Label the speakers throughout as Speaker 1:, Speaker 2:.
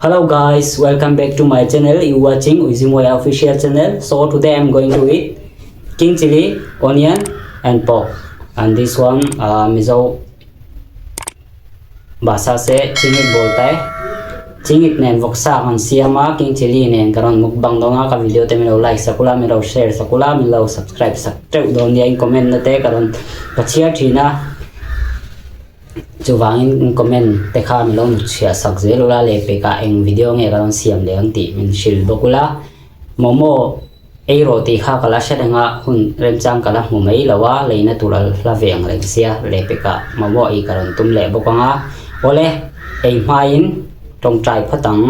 Speaker 1: Hello guys, welcome back to my channel. You watching Uizimoya official channel. So today I'm going to eat king chili, onion and pork. And this one uh, Mizo Bhasha se chingit bolta hai. Chingit nen vawksa kan siam a, king chili nen ka rawn mukbang dawn a, ka video te min lo like sak ula, min lo share sak ula, min lo subscribe sak teuh dawn nia in comment na te ka rawn ka chhiar thin a. Chuvangin comment te kha min lo chhiah sak zel ula lehpek ah eng video nge ka rawn siam leh ang tih min hrilh bawk ula. Momo ei rawh tih kha ka la hre reng a, hun remchang ka la hmu mai lo a, leina tur a hla ve ang reng sia lehpek ah momo ei ka rawn tum leh bawk ang a. Awle, ei hmain tawngtai phawt ang,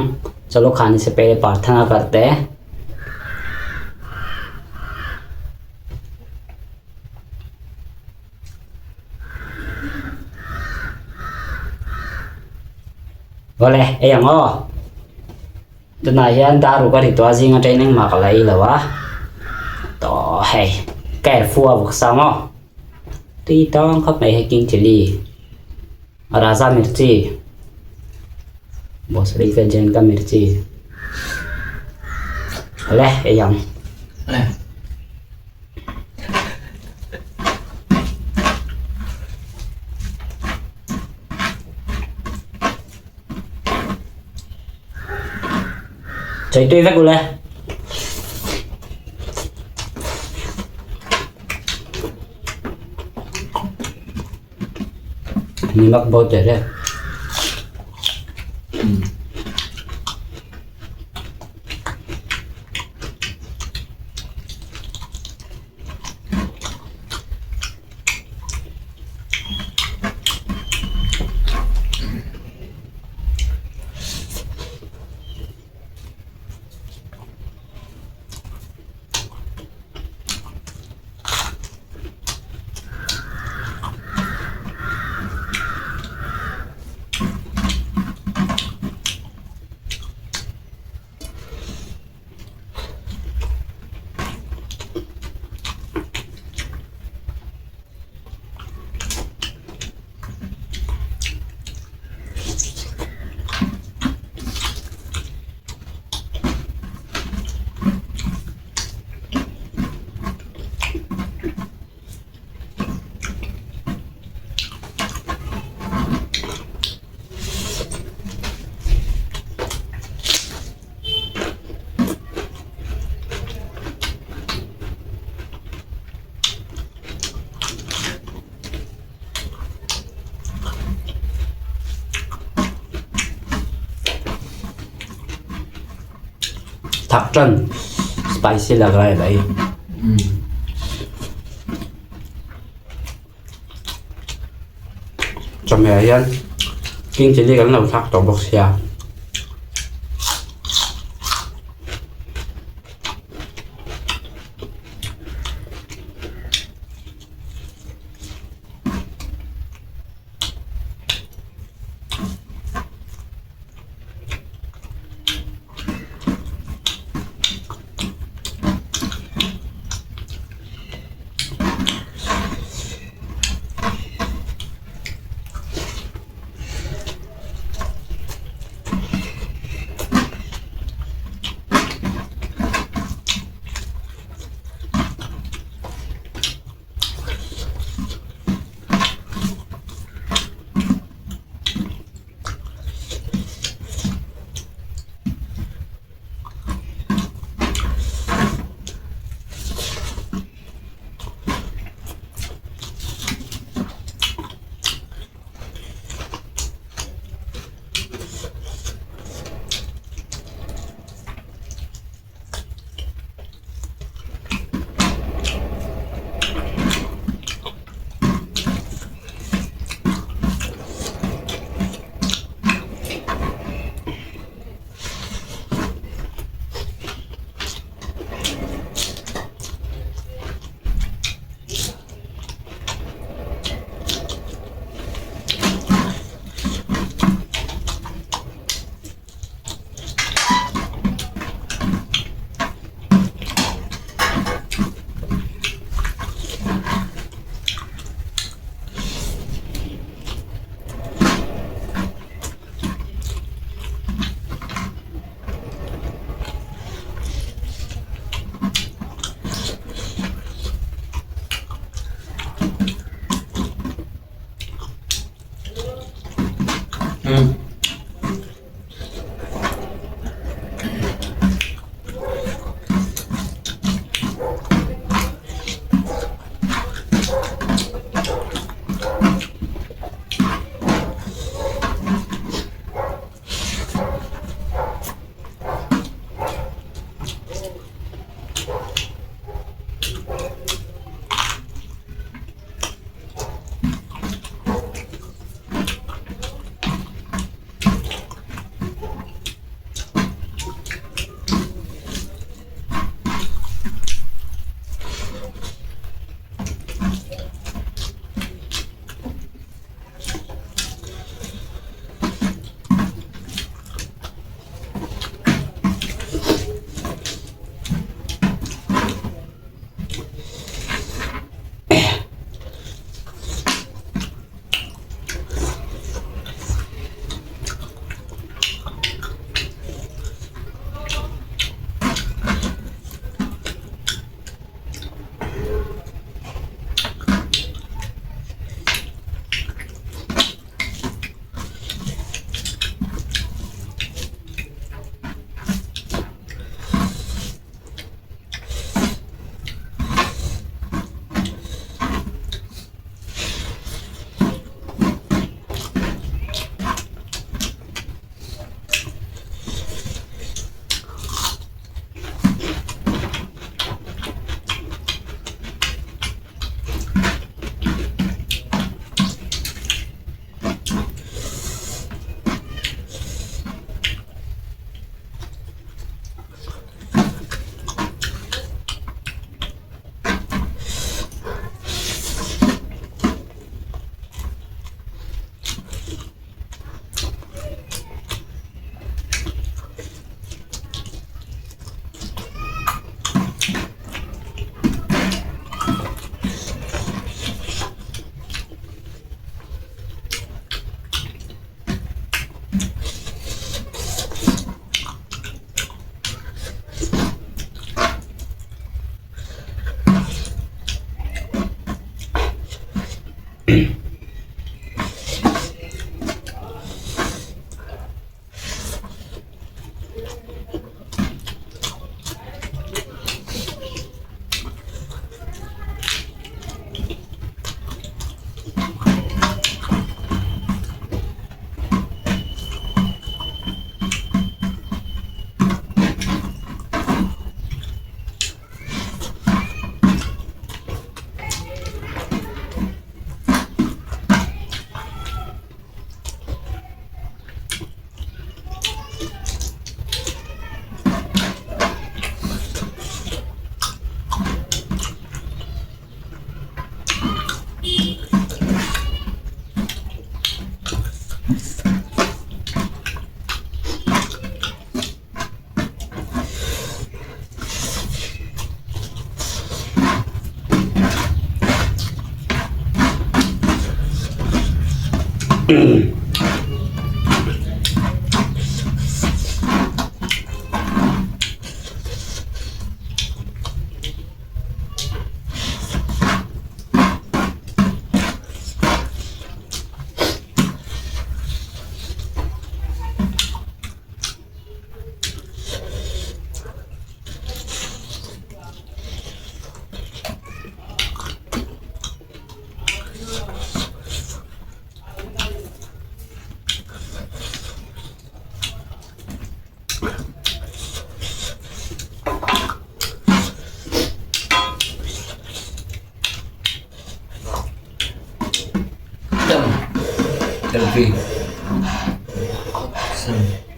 Speaker 1: chawlh khan i se pele parthana karte. Awle, ei ang aw. Tunah hian dar ruk a ri tawh a, zing atangin engmah ka la ei lo a. Tawh hei, ka er fu a vawk sang aw. Tui tang khawp mai hei king chilli, raja mirchi, bosri ka jen ka mirchi. Awle, ei ang. Chei tui vek ule. Nimak bahut de re. Thak tan spicy lag raha hai bhai. Chawhmeh ah hian king chilli kan lo thlak tawh bawk sia.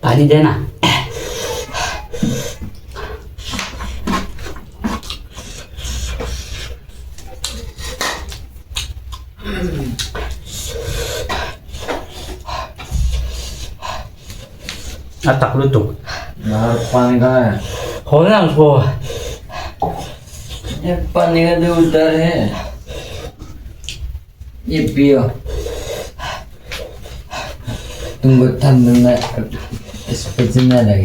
Speaker 1: पानी देना A tak lutuk.
Speaker 2: यार पानी कहाँ है
Speaker 1: Haw lang haw.
Speaker 2: ये पानी का जो उधर है ये पियो तुमको ठंड में इस पे जिंदा लगे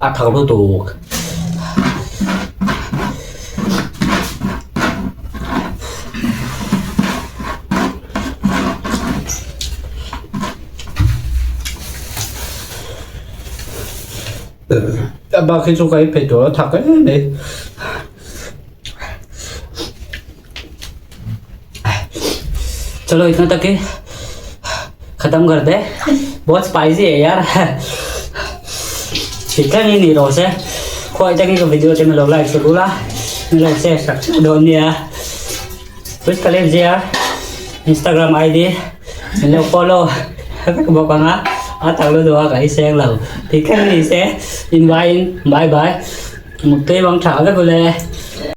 Speaker 1: A thak lutuk. A bak hi chu ka ei peih tur a thak em mai. चलो इतना तक ही खत्म कर दे बहुत स्पाइसी है यार ठीक है नहीं नहीं रोसे खोई तक ही वीडियो ते में लोग लाइक से बोला लोग से दोनिया कुछ कलेब जिया Instagram ID mình follow các bộ con á ở tàu luôn đồ cái xe lầu thì cái gì sẽ invite bye bye một cây bóng chảo cái cô lê.